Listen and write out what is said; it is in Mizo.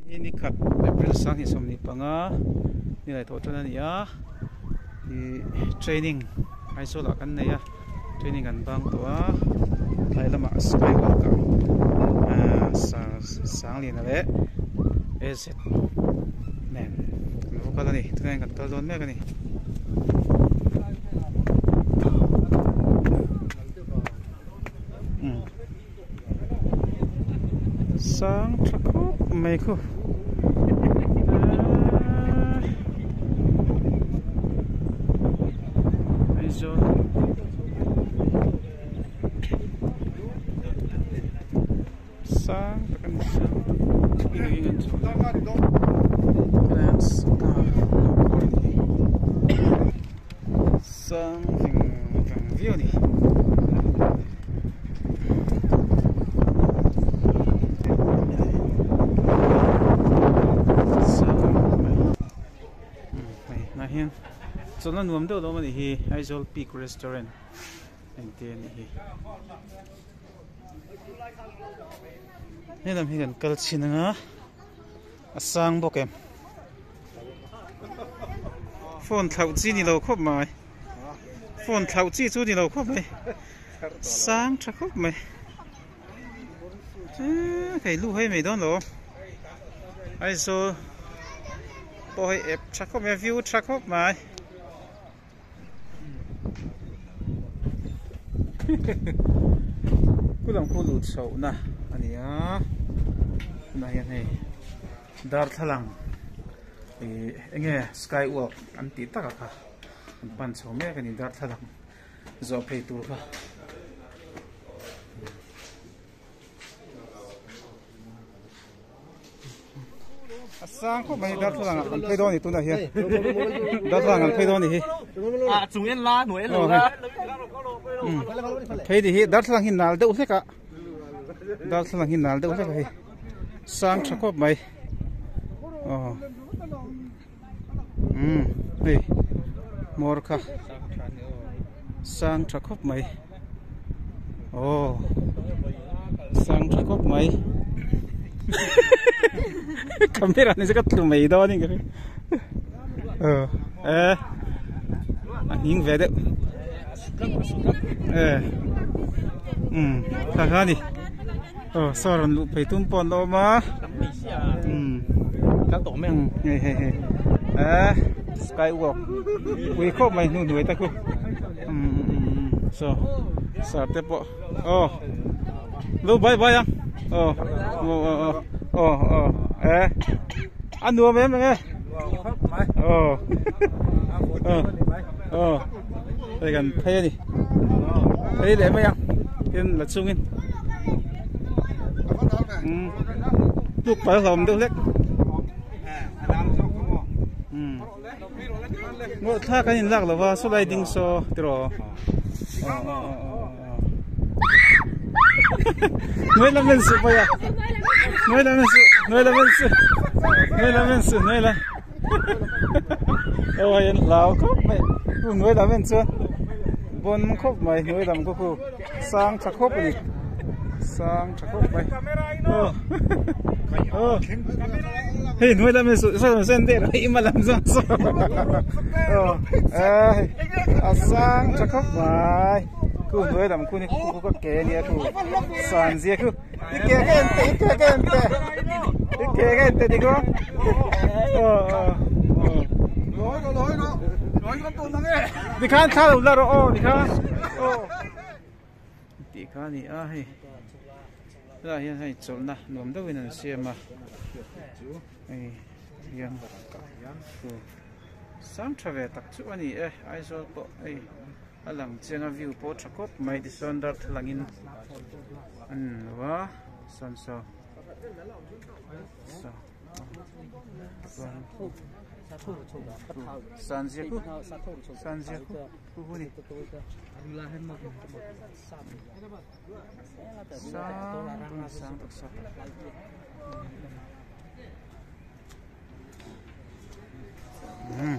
Hi ni khat April 2025 ni lai thawh tan a ni a ih training Aizawl ah kan nei a training kan bang tawh a tlai lamah sky walk ah ahh Sangliana leh AZ nen an va kal a ni tunah hian kan kal dawn mek a ni. Sang tha khawp mai khu Aizawl sang tak a ni sang tak Sang veng veng viau a ni. Sang mai hei hnah hian chawlhna nuam deuh lo awm a nih hi Aizawl Peak Restaurant engte a nih hi. Helam hi kan kal chhin anga a sang bawk em. Phone thlauh chi ni lo khawp mai phone thlauh chi chu ni lo khawp mai sang tha khawp mai eee hei lu hei mai dawn lo Aizawl pawh hei ep tha khawp mai view tha khawp mai. Kulam khu luh chhohna a ni a tunah hian hei darthlalang ih eng nge sky walk an tih tak a kha an pan chho mek a ni darthlalang zawh phei tur kha. A sang khawp mai darthlalang ah kan phei dawn a ni tunah hian darthlalang kan phei dawn a ni hi a chung en la hnuai en lo la phei ni hi darthlalang hi nal deuh hlek a darthlalang hi nal deuh hlek a hei sang tha khawp mai aw umm hei hmawr kha sang tha khawp mai aw sang tha khawp mai camera ni chu ka tlu mai dawn in ka hria aw e a hning ve deuh e umm kha kha a ni aw saw rawn luh phei tum pawh an la awm a umm hei hei hei eh sky walk pui khawp mai hnu hnuai te khu umm saw sar te pawh aw lo bye bye ang aw aw aw aw aw eh a nuam em enge aw aw hei kan phei a ni phei leh mai ang tin la chungin umm tuk pal hlawm deuh hlek umm ngawh thla kan in lak lo va saw lai ding saw tiraw nuai lam en suh pawh a nuai lam en suh nuai lam en suh nuai lam en suh nuai lam aw hei an hlau khawp mai chu hnuai lam en chuan bawn khawp mai hnuai lam khaw khu sang tha khawp a ni sang tha khawp mai aw aw hei hnuai lam en suh saw sen deuh hei ima lam zawng saw aw hei a sang tha khawp mai khu hnuai lam khu ni khu khu ka ke ania khu san zia khu. I ke ka en teh, i ke ka en teh. I ke ka en teh ti ko. Ti khan thla lo la rawh aw ti khan. Aw. Ti kha ni a hei. Helai hian hei chawlhna nuam deuhin an siam a. Hei hian sang tha ve tak chu a ni e Aizawl pawh hei. A lang chiang a view pawh tha khawp mai tichuan darthlalang in an lo a sawn saw saw sanzia khu sanzia khu khu khu ni sang sang tak sa hmm.